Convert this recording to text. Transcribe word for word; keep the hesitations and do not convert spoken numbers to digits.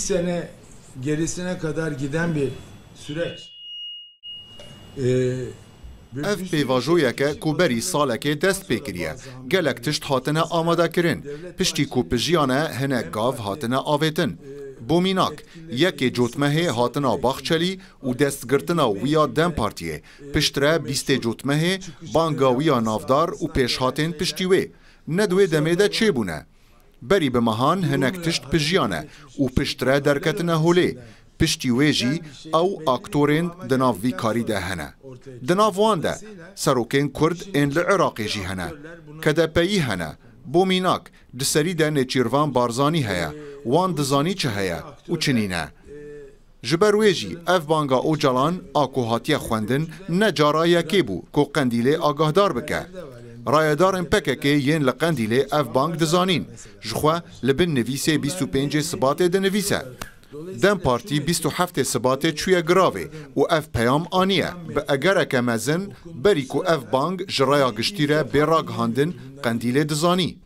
sene gerisine kadar giden bir süreç. Ee, ve Ev pêvajoyek e ku berî salekê dest pê kiriye. Gelek tişt hatine amadekirin. Piştî ku pijiyane hinek gav hatine avêtin. Bo mînak, yekê cotmehê hatina Baxçelî û destgirtina wî ya DEM Partiyê. Piştre bîstê cotmehê banga wî ya navdar û pêşhatên piştî wê ne di wê demê de çêbûne. Berî bi mehan hinek tişt pijiyane û piştre derketine holê. Piştî wê jî ew aktorên di nav vî karî de hene. Di nav wan de serokên Kurd ên li Iraqê jî hene. KDP'yî hene. Bo mînak, di serî de Nêçîrvan Barzanî heye. Wan dizanî çi heye û çi nîne. Ji ber wê jî ev banga Ocalan a ku hatiye xwendin ne cara yekê bû ku Qendîlê agahdar bike. Rayedarên PKK'ê yên li Qendîlê ev bang dizanîn. Ji xwe li bin nivîsê bîst û pêncê Sibatê dinivîse. DEM Partî bîst û heftê Sibatê çûye giravê û ev peyam aniye. Bi egereke mezin, berî ku ev bang ji raya giştî re bê ragihandin, Qendîlê dizanî.